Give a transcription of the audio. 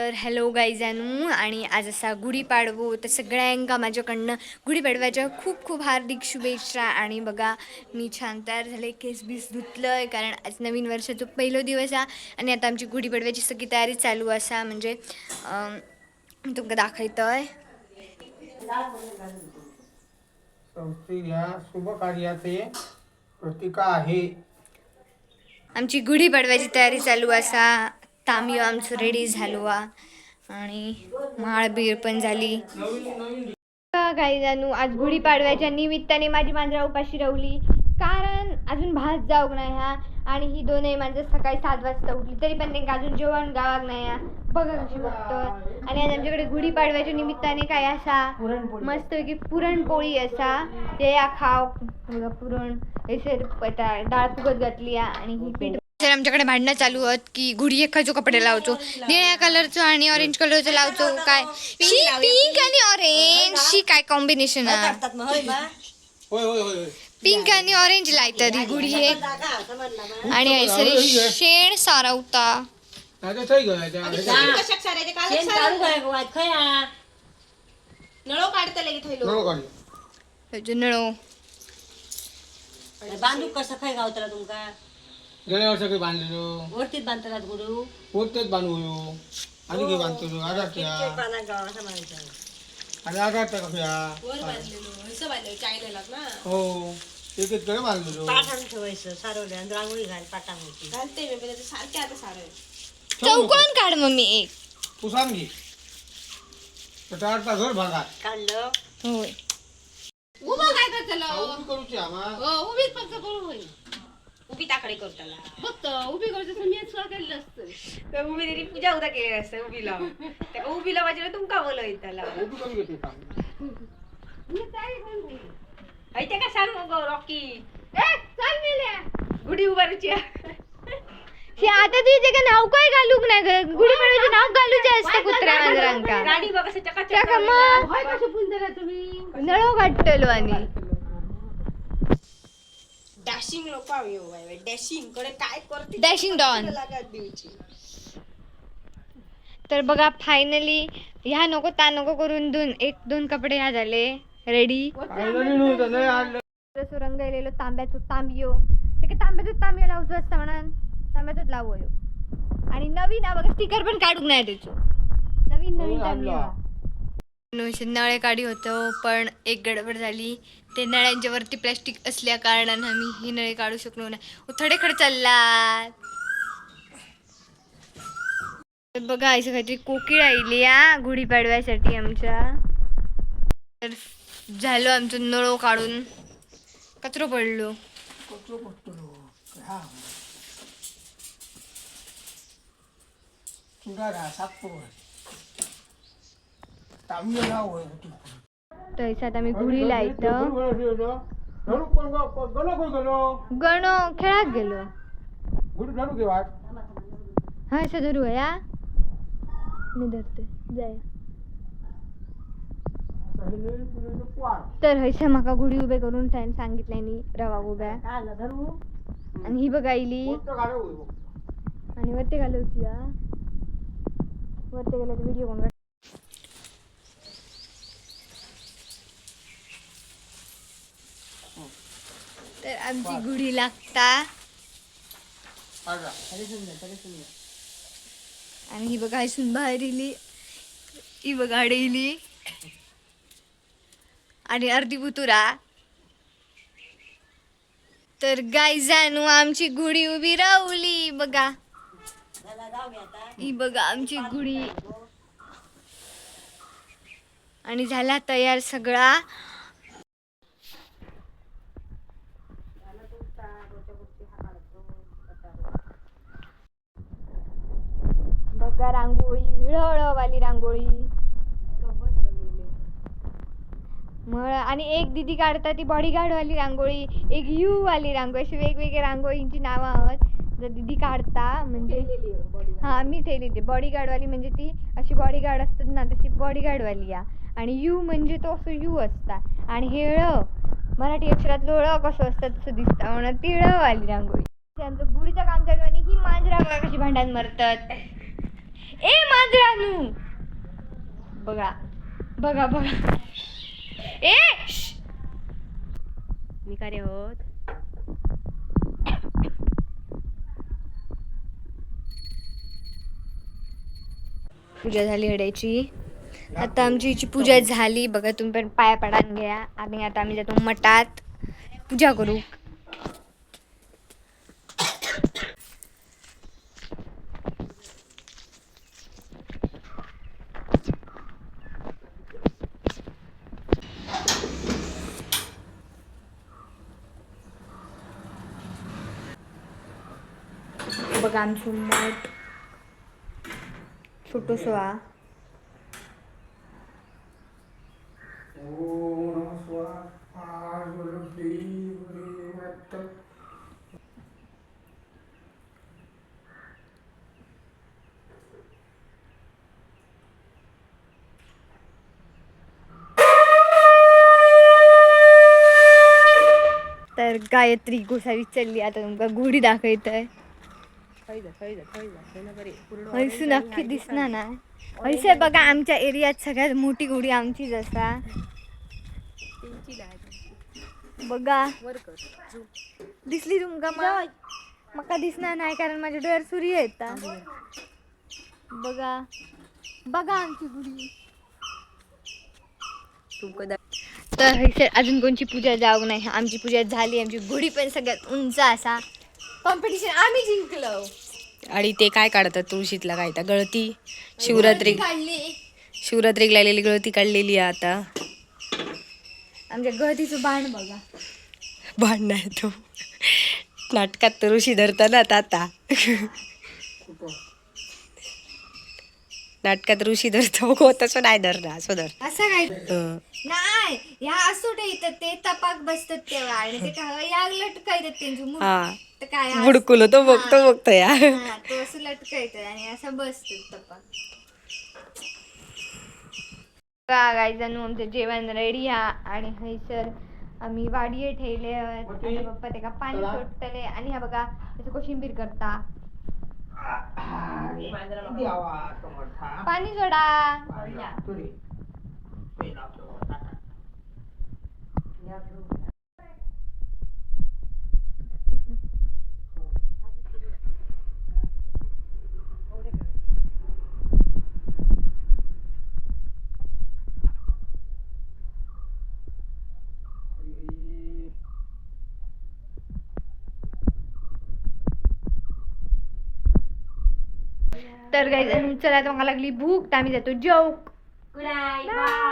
तर हॅलो गाईजानू, आणि आज असा गुढीपाडवो, तर सगळ्यांका माझ्याकडनं गुढीपाडव्याच्या खूप खूप हार्दिक शुभेच्छा. आणि बघा, मी छान तयार झाले, केस बीस धुतलं आहे, कारण आज नवीन वर्षाचा पहिलो दिवस आहे. आणि आता आमची गुढीपाडव्याची सगळी तयारी चालू असा. म्हणजे मी तुमका दाखवतोय. संस्थे ह्या शुभ कार्याचे प्रतीक आहे. आमची गुढीपाडव्याची तयारी चालू असा. तामियो आमचं रेडी झालो आ आणि माळ बीळ पण झाली. काही जाणू, आज गुढीपाडव्याच्या निमित्ताने माझी मांजरा उपाशी रावली, कारण अजून भात जाऊक नाही हा. आणि ही दोनही मांजरं सकाळी 7 वाजता उठली, तरी पण त्यांना अजून जेवण गावाक नाही हा. बघा कशी बघतो. आणि आज आमच्याकडे गुढीपाडव्याच्या निमित्ताने काय असा, मस्तपैकी पुरणपोळी असा. ते या खाव. बघा, पुरण हे डाळ फुगत घातली हा आणि ही पीठ. तर आमच्याकडे भांडणं चालू होत की घुडी एखादो कपडे लावतो, निळ्या कलरचो आणि ऑरेंज कलरचो लावतो काय. पिंक आणि ऑरेंज शी काय कॉम्बिनेशन आहे! होय होय होय. पिंक आणि ऑरेंज लायतात ही गुढी एक. आणि ऐसरी शेण सारवता. नळो काढतले की थैलो. नळो. बांधू कसं खंय गावतला तुमका? गेल्या वर्षी काही बांधलेलो. वरतीच बांधतात गुडू. पोतेच बांधू आणि काही बांधतो आधारच्या आणि आधारच्या कशा. वर बांधलेलो, हसं बांधलेलो चायनाला ना. हो, एक एक कडे बांधलेलो. पाट आणून ठेवायचं सारवले आणि रांगोळी घाल पाटामध्ये. घालते मी, पण त्याचे सारखे आता सारं. चौकोन काढ मम्मी एक. तू सांग घे, त्याचा अर्थ घर भागात. काढलं. होय. उभा काय करतलो? उभी करूची आम्हा. हो, उभीच फक्त करू होईल. उभी ताकडे करताला. फक्त उभी करतो, मी सुद्धा केलेलं असतं. उभी तरी पूजा उदा केली असते उभी लाव. त्या उभी लावायची ना, तुमका बोलव त्याला. उभी करून घेते काम. ऐते का सांग गो रॉकी. ए, चल मेल्या. गुढी उभारूची. हे आता तुझे का नाव काय घालूक नाही ग? गुढीपाडव्याचे नाव घालूचे असतं कुत्र्या मांजरांका. राणी बघ कसं चकाचक. चका मग. होय, कसं पुंजला तुम्ही? नळो काढतलो आणि डॅशिंग लोक आम्ही हो बाई, डॅशिंग कडे काय करते. Dashing don. लागत दिवची. तर बघा, फायनली ह्या नको ता नको करून दोन एक दोन कपडे ह्या झाले रेडी. फायनली नव्हतं नाही आणलं. जसं रंग येलेलो तांब्याचो तांबियो, ते काय तांब्याचो तांबियो लावचो असता म्हणून तांब्याचोच लावयो. आणि नवीन हा बघा, स्टिकर पण काढूक नाही त्याचो. नवीन नवीन हो, तांबियो. आणला. नळे काढी होतो, पण एक गडबड झाली. ते नळ्यांच्या वरती प्लॅस्टिक असल्या कारणानं आम्ही ही नळे काढू शकलो नाही. थोडे खडे चाललात. तर बघा, असं काहीतरी कोकिळ आली या गुढीपाडव्यासाठी आमच्या. तर झालो आमचं नळो काढून. कचरो पडलो. कचरो पडतो हा. तुला रा साफ करू तांबे लाव होय तू. तर असं आता आम्ही गुढी लायतं. धरू कोण गलो कोण गेलो? गणो खेळाक गेलो. गुढी धरू घे वाट. हा, असं धरू या, मी धरते जाय. तर हयसर माका गुढी उभे करून त्याने सांगितल्यानी रवा उभ्या. काढलं धरू. आणि ही बघा इली. आणि वरती घालवची हा. वरती गेलं तर व्हिडिओ कोण. तर आमची गुढी लागता. आणि ही बघा, हसून बाहेर इली. ही बघा इली आणि अर्धी भुतुरा. तर गाय जाणू, आमची गुढी उभी राहुली बघा. ही बघा आमची गुढी आणि झाला तयार सगळा. बघा रांगोळी, हळवाली रांगोळी मग. आणि एक दिदी काढता ती बॉडीगार्ड वाली रांगोळी, एक you वाली रांगोळी, अशी वेगवेगळ्या रांगोळींची नावं आहोत. जर दिदी काढता म्हणजे हां, मी ठेवली बॉडीगार्ड वाली, म्हणजे ती अशी बॉडीगार्ड असतात ना, तशी बॉडीगार्ड वाली या. आणि you म्हणजे तो असं you असता. आणि हे ळ, मराठी अक्षरातलं ळ कसं असतं तसं दिसतं, म्हणून ती ळ वाली रांगोळी. ते आमचं गुढीचं काम चालू आणि ही मांजरा बघा कशी भांडण मरतात. ए मांजरानू. बघा बघा बघा ए श्श. मी कार्य होत. पूजा झाली हड्याची. आता आमची हिची पूजा झाली बघा, तुम्ही पण पाया पडान घ्या. आणि आता आम्ही जातो मठात पूजा करू. बघा आमचं मठ छोटंसं हा. तर गायत्री गोसावी चालली आता, तुमका घोडी दाखवत आहे. हैसून अख्खी दिसणार ना. हैसे बघा आमच्या एरियात सगळ्यात मोठी घोडी आमचीच असा. बघा दिसली तुमका? मग मका दिसणार नाही कारण माझ्या डोळ्यावर सूर्य येतात. बघा बघा आमची गुढी. तर हैसर अजून कोणची पूजा जाऊ नाही, आमची पूजा झाली. आमची गुढी पण सगळ्यात उंच असा. कॉम्पिटिशन आम्ही जिंकलो. आणि ते काय काढतात तुळशीतला काय त्या गळती शिवरात्री काढली. शिवरात्रीक लागलेली गळती काढलेली आहे आता. आमच्या गळतीचं बाण बघा. भांडण आहे तो नाटकात तर ऋषी धरताना आता नाटकात ऋषी धरतो हो, तसं नाही धरणार, असं धर. असं काय हं. नाही, ह्या असोटे इथं ते तपाक बसतात तेव्हा आणि ते काय ह्या लटकायतात त्यांची मूर्ती. हा तर काय हा- बुडकुल तो बघतो बघतो या. हा, तो असं लटकायचं आणि असं बसतो तपाक. गायजानू आमचं जेवण रेडी हा. आणि हयसर आम्ही वाडिये ठेवले. आता पप्पा तेका पाणी सोडतले. आणि हा बघा त्याचं कोशिंबीर करता. पाणी सोडा. तर गाईज चला आता मला लागली भूक, तर आम्ही जातो जेवूक. Good night.